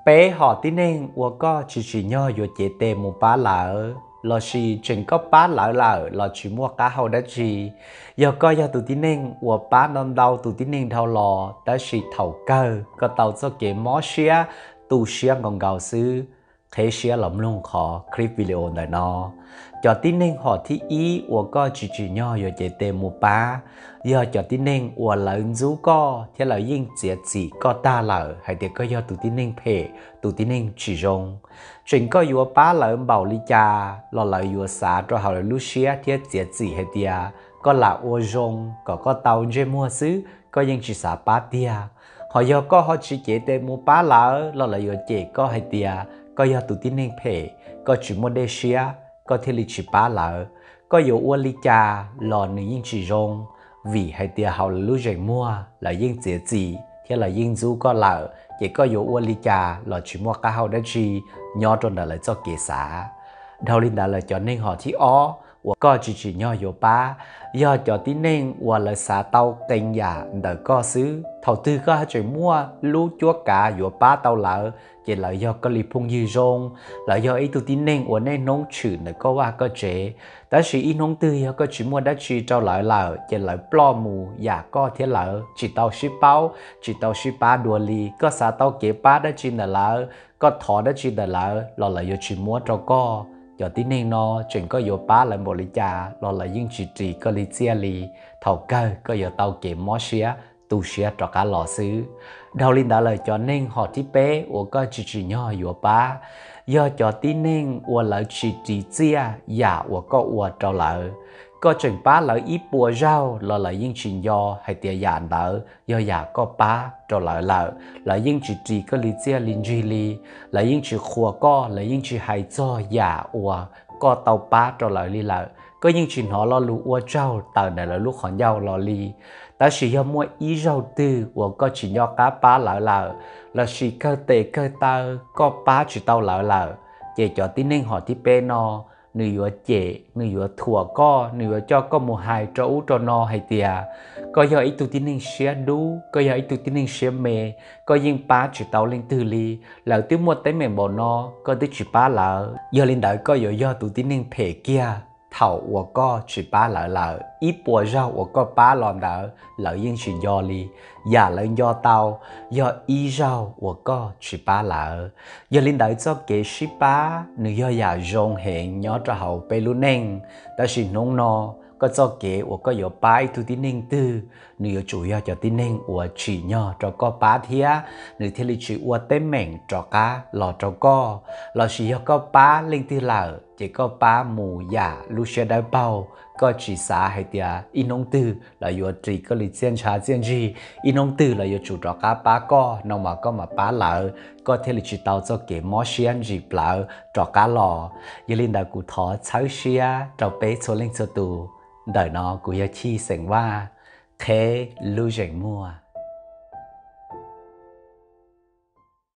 Peb hom tib neeg uas koj tsis tsim nyog yuav cev tes mus pab lawv, lossis tseem koj pab lawv lawm los tsis muaj qab hau dab tsi. Yog koj yog tus tib neeg uas pab ntau ntau tus tib neeg dhau los, tab sis thaum kawg koj tau txoj kev mob siab, tu siab nkaus nkaus xwb, qheb siab los mloog qhov clip video ntawm no. Cov tib neeg hom thib ib uas koj tsis tsim nyog yuav cev tes mus pab, yog cov tib neeg uas lawv ntxub koj thiab lawv yeej txiav txim koj tag lawm hais tias koj yog tus tib neeg phem, tus tib neeg tsis zoo. Tseem koj yuav pab lawv npaum li cas los lawv yuav xav rau hauv lawv lub siab thiab txiav txim hais tias koj lam ua zoo kom koj tau ntsej muag xwb, koj yeej tsis xav pab tiag. Ho yog koj ho tsis cev tes mus pab lawv los lawv yuav cem koj hais tias koj yog tus tib neeg phem, koj tsis muaj dej siab, koj thiaj li tsis pab lawv. Koj yuav ua li cas los nws yeej tsis zoo, vim hais tias hauv lawv lub zeem muag lawv yeej txiav txim thiab lawv yeej ntxub koj lawm, ces koj yuav ua li cas los tsis muaj qab hau dab tsi nyob rau ntawm lawv txoj kev xav. Dhau li ntawd lawm cov neeg hom thib ob uas koj tsis tsim nyog yuav pab, yog cov tib neeg uas lawv xav tau qee yam ntawm koj xwb. Thaum twg koj tseem muaj lub cuab kav yuav pab tau lawv, ces lawv yog koj li phooj ywg zoo, lawv yog ib tug tib neeg uas niaj hnub tshwm ntawm koj vaj koj tsev. Tab sis ib hnub twg yog koj tsis muaj dab tsi rau lawv lawm, ces lawv ploj mus yam koj thiab lawv tsis tau sib paub, tsis tau sib pab dua li. Koj xav tau kev pab dab tsi ntawm lawv, koj thov dab tsi ntawm lawv los lawv yuav tsis muab rau koj. Cov tib neeg no tseem koj yuav pab lawv npaum li cas los lawv yeej tsis ris koj li txiaj li. Thaum kawg koj yuav tau kev mob siab, tu siab rov qab los xwb. Dhau li ntawd lawm cov neeg hom thib peb uas koj tsis tsim nyog yuav pab, yog cov tib neeg uas lawv tsis ris txiaj yam uas koj ua rau lawv. Koj tseem pab lawv ib puas zaug los lawv yeej tsis nco hais tias yam ntawd yog yam koj pab rau lawv lawm, lawv yeej tsis ris koj li txiaj li ntsig li. Lawv yeej tsis qhuas koj, lawv yeej tsis hais txog yam uas koj tau pab rau lawv li lawm. Koj yeej tsis hnov lo lus ua tsaug tawm ntawm lawv lub qhov ncauj los li. Tab sis yog muaj ib zaug twg uas koj tsis nco qab pab lawv lawm, lossis kawg tes kawg taw koj pab tsis tau lawv lawm, ces cov tib neeg hom thib peb no nws yuav cem, nws yuav thuam koj, nws yuav coj koj mus hais rau ub rau no hais tias koj yog ib tug tib neeg siab dub, koj yog ib tug tib neeg siab me, koj yeej pab tsis tau leej twg li. Lawv twb muaj teeb meem npaum no, koj twb tsis pab lawv, yog li ntawd koj yuav yog tus tib neeg phem kiag. Thaum uas koj tsis pab lawv lawm, ib puas zaug uas koj pab los ntawd lawv yeej tsis nco li. Yam lawv nco tau yog ib zaug uas koj tsis pab lawv. Yog li ntawd txoj kev sib pab nws yog yam zoo heev nyob rau hauv peb lub neej. Tab sis hnub no koj txoj kev uas koj yuav pab ib tug tib neeg twg, nws yuav tsum yog cov tib neeg uas tsim nyog rau koj pab thiab, nws thiaj li tsis ua teeb meem rov qab los rau koj. Lossis yog koj pab leej twg lawm ces koj pab mus yam lub siab dawb paug, koj tsis xav hais tias ib hnub twg lawv yuav ris koj li txiaj ntsha txiaj ntsig, ib hnub twg lawv yuav tsum rov qab pab koj no mas koj mam pab lawv, koj thiaj li tsis tau txoj kev mob siab ntsim plawv rov qab los. Yog li ntawd kuv thov txhawb siab rau peb txhua leej txhua tus. Ntawm no kuv yog Chij xeem Vaj, qheb lub zeem muag.